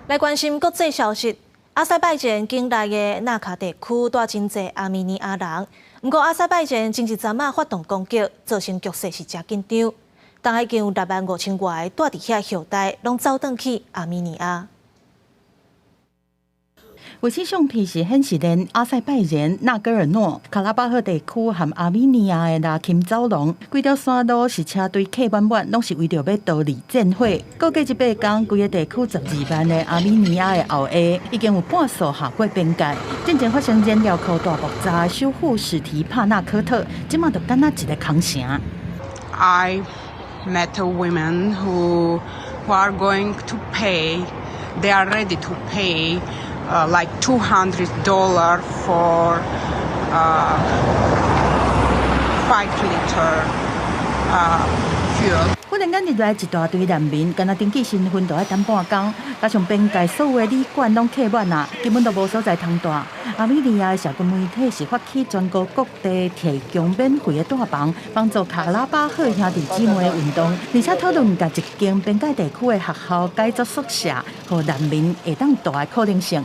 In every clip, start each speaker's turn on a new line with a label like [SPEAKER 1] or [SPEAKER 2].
[SPEAKER 1] 來關心國際消息，阿塞拜疆境內的納卡地區蹛真濟亞美尼亞人，毋過阿塞拜疆前一陣仔發動攻擊，造成局勢是誠緊張。但已經有6萬5千外個蹛佇遐後代，攏走轉去亞美尼亞。
[SPEAKER 2] 衛星相片是顯示連阿塞拜疆納戈爾諾卡拉巴赫地區和亞美尼亞的拉欽走廊，規條山路是車隊客滿滿，攏是為著欲逃離戰火。估計這八工，規个地區12萬的亞美尼亞的後裔已經有半數跨過邊界。進前發生燃料庫大爆炸的首府史提帕納科特，這馬就敢若一个空城。
[SPEAKER 3] I met a women who are going to pay, they are ready to pay like $200 for 5 liter fuel.
[SPEAKER 2] 忽然間入來一大堆難民，敢若登記身份都愛等半工，加上邊界所有的旅館攏客滿啊，根本都無所在通蹛。亞美尼亞的社群媒體是發起全國各地提供免費的蹛房，幫助卡拉巴赫兄弟姊妹的運動，而且討論共一間邊界地區的學校改做宿舍，予難民會當蹛的可能性。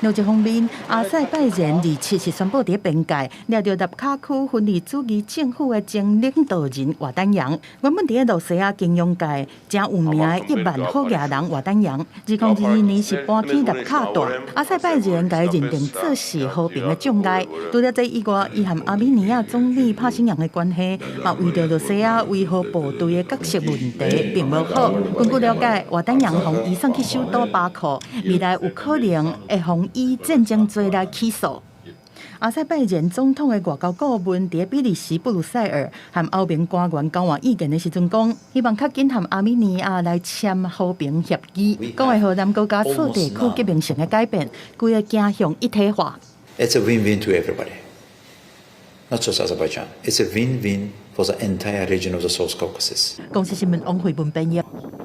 [SPEAKER 2] 另一方面，阿塞拜疆27是宣布佇邊界掠著納卡區分離主義政府的前領導人瓦丹揚。原本佇羅西亞金融界誠有名的億萬好額人瓦丹揚，2022年是搬去納卡蹛，阿塞拜疆共伊認定做是和平的障礙。除了這以外，伊和亞美尼亞總理帕辛揚的關係，嘛為著羅西亞維和部隊的角色問題並無好。根據了解，瓦丹揚予移送去首都巴庫，未來有可能會予以戰爭罪來起訴。阿塞拜疆總統的外交顧問佇比利時布魯塞爾和歐盟官員交換意見的時陣講，希望較緊和亞美尼亞來簽和平協議，講會予南高加索地區革命性的改變，規个走向一體化。
[SPEAKER 4] It's a win-win to everybody, not just Azerbaijan. It's a win-win for the entire region of the South Caucasus.
[SPEAKER 2] 公視新聞王慧文編譯。